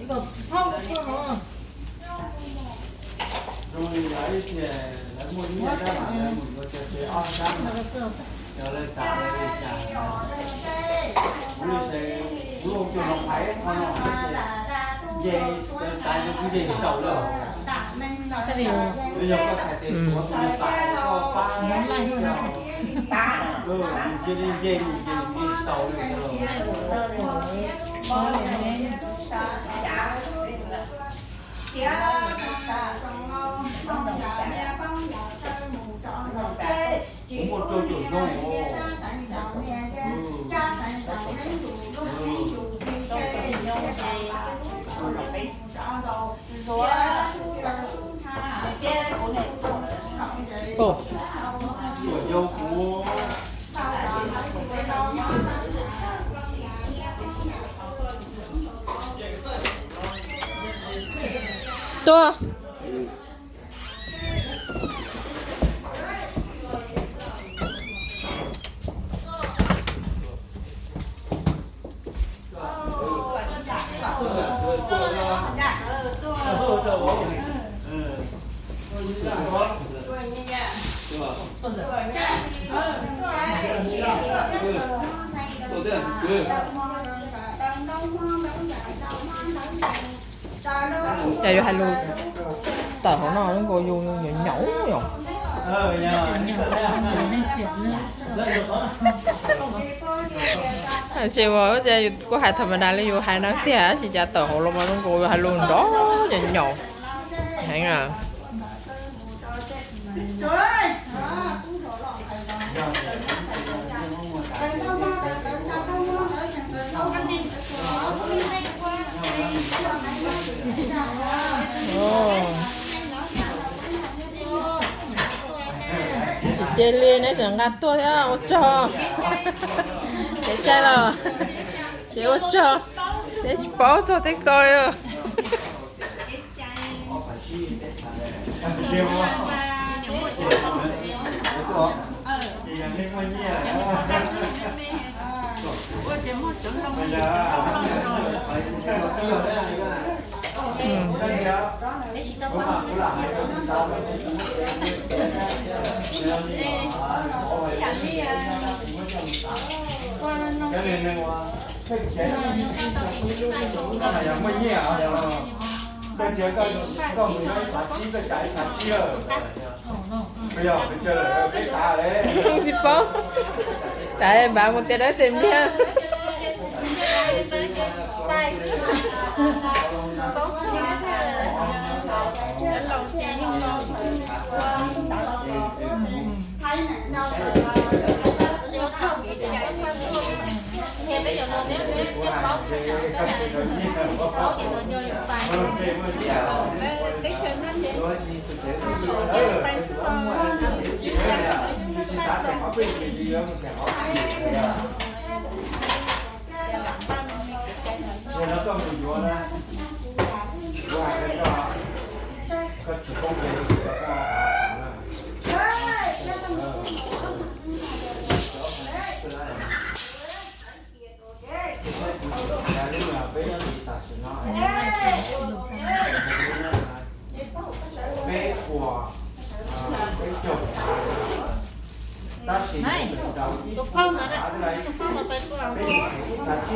Zoo li lawv ib txhia lawv muaj nyiaj tab mas lawv mus yuav cov tsev ob sab no, cov lawv xav lawv li cas. Kuv li ces kuv los cuag los hais qhov no ces nce, tav nce kuv nce tsis tau lawm. Yog koj txhais tes tuav tus nce pam koj pab, cia li nce mus ces nce tsis tau li. Kuv muaj rau caum xyoo os. Tuaj yau kuv. Tuaj. Cas yuav hais lus tawm hauv no lub nkaus yus nyaum nyaum yom. Tsis ua cas, kuv hais tham ma das li yus hais no tiag, tsis cas tawm hauv los mas lub nkaus yus hais lus nrov nyaum nyaum heev. Tsis cia li neb tseem nqa tuaj thiab, ua tsaug. Kev cai los ces ua tsaug, neb tsis paub txog tej ko li. Koj mas yog muaj nyiaj, koj mus nyob ib xav tsib, koj cas ib xav tsib lawm. Tsis paub, tas npav mus tias dawb tes npliag.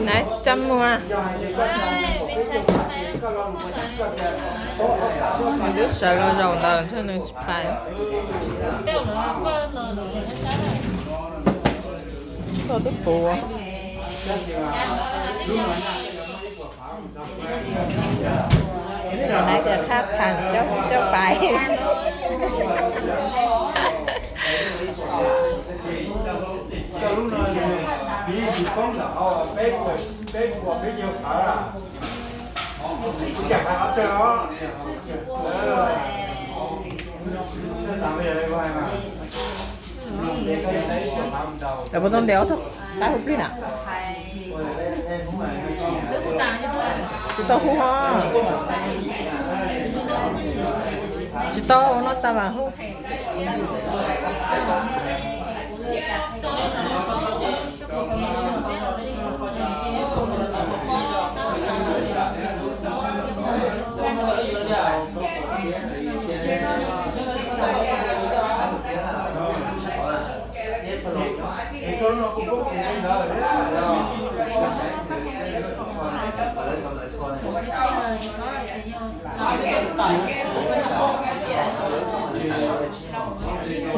Naiv, coj mus. Nws twb sawv los zaum ntawd ntshe nws tsis pais. Koj twb puv. Naiv tias khab tham coj pais. Lawv puas tau ntes ob tug qaib hu plig na? Tsis tau hu ho. Tsis tau ua no tas mas hu.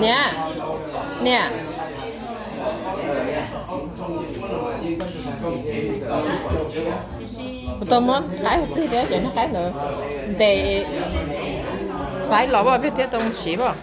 Niam, niam, kuv tau muab qaib plig thiab cov niag qaib ntawd ntes faib los as, peb thiaj tau mus siv as.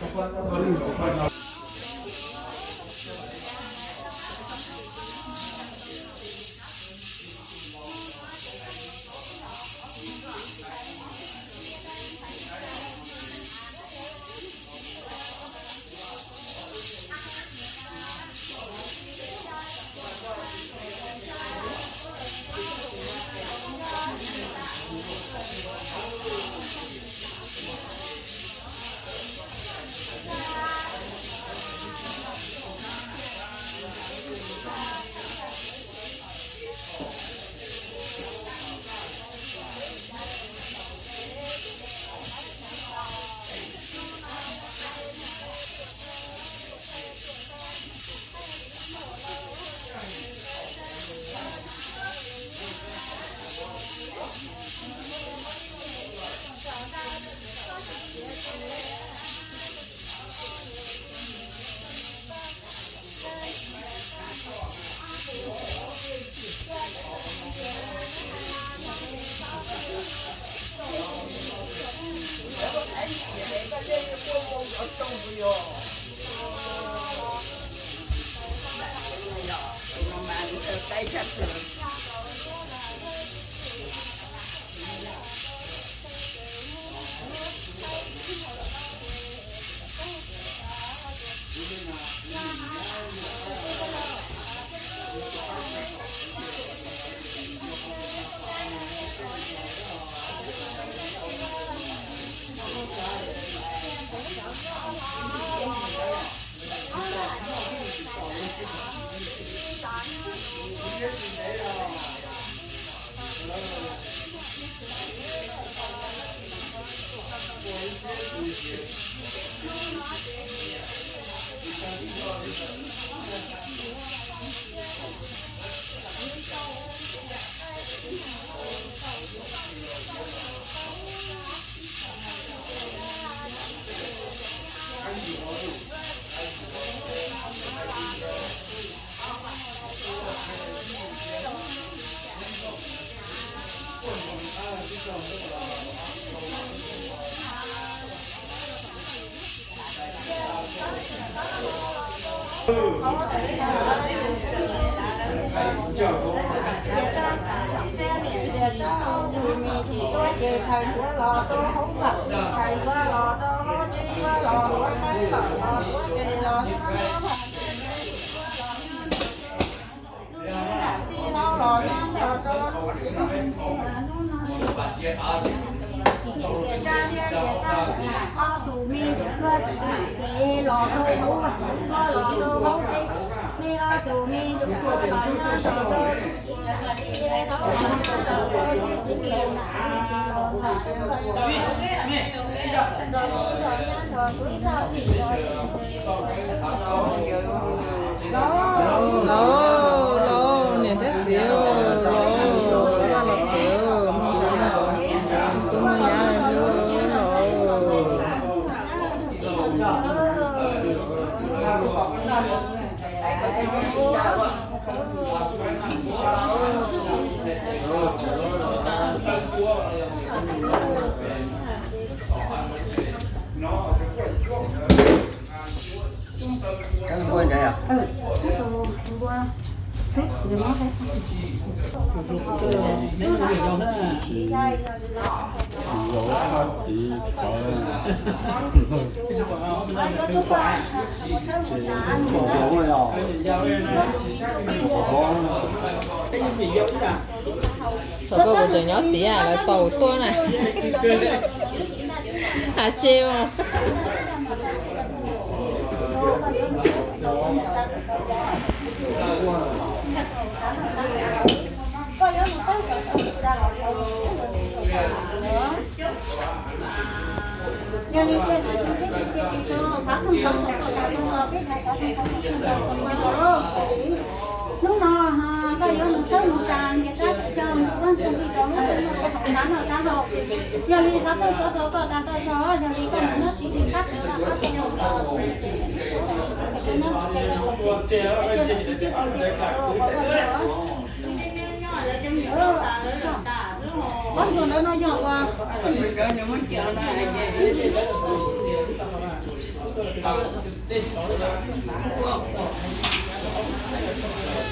Lauj, lauj, niam thiab txiv, lauj, vaj los tsev, tub muaj nyab lauj. Thaum koj kuv tseem nyob tiav lawv tau tuaj na. Has tse mas. Hnub no koj yuav mus txawb mus tsa ntias tab xwm xyaw mus ua Yog li xav txog tau koj tag tag zog, yog li koj mus nyob siv li qab teb qab teb, ob ntsuag ntawd no yog uas